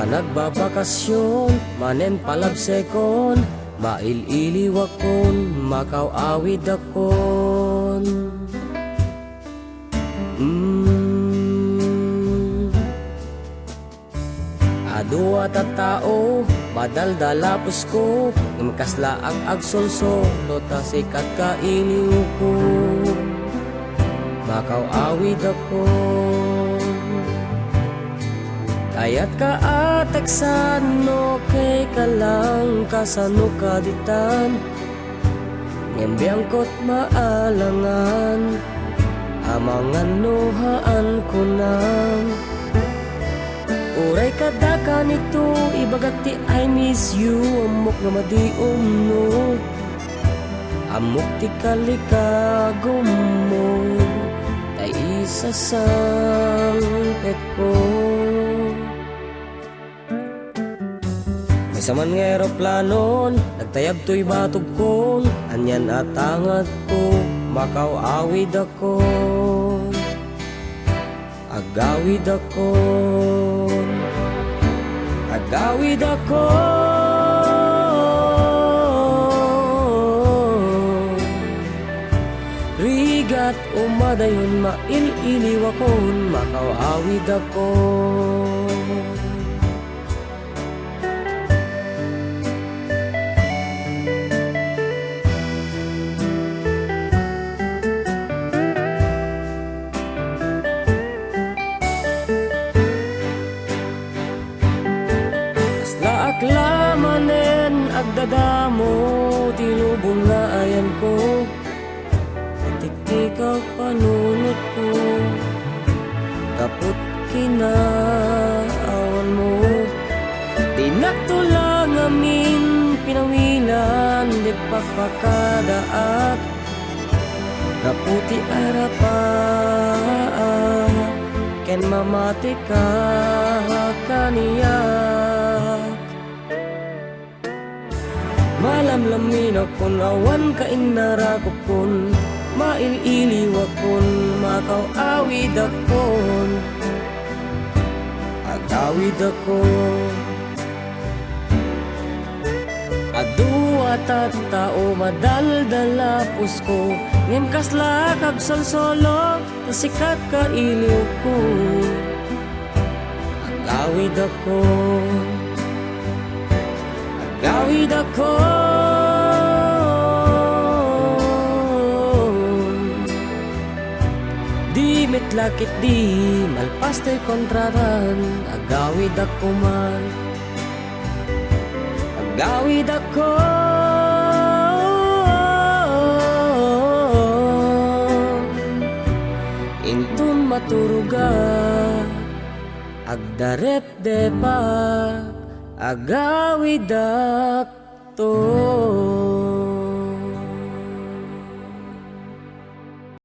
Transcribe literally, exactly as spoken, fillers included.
Nagbabakasyon, manen palabsekon, mail-iliwakon, makaw-awidakon. Mm. Adu a tattao, madaldalapusko, ngem kasla ag-agsolsolo ta sikat ka iliwko. Makaw-awidakon. Kayatka a teksan no kayka lang kasano ka ditan. Ngem biangkot maalangan, amangan no haan kunam. Uray kadaka nito, ibagak ti I miss you, ammok nga madi umno. Ammok ti kalikagummo, tay isasangpetko. Maysa man nga eroplanon, nagtayab toy batogkon, anian a tangadko, makaw-awidakon. Agawidakon. Agawidakon. Rigat umadayon, mail-iliwakon, makaw-awidakon. Kasla ak la manen agdadamo ti lubong nga ayanko. Tiktikak panunotko, gapu't kinaawanmo. Dinakto la ngamin pinawilan, di pakpakadaak. Gapu ti arapaak, ken mamatika kaniak. Malamlaminakon, awan kainnarakupkon, mail-iliwakon, makaw-awidakon, agawidakon. Adu a tattao, madaldalapusko, ngem kasla ak agsolsolo, ta sikat ka iliwko. Agawidakon. Agawidakon. Di met la ketdi malpas toy kontratan, agawidakon man. Agawidakon. Inton maturogak, agdarepdepak, agawidakto.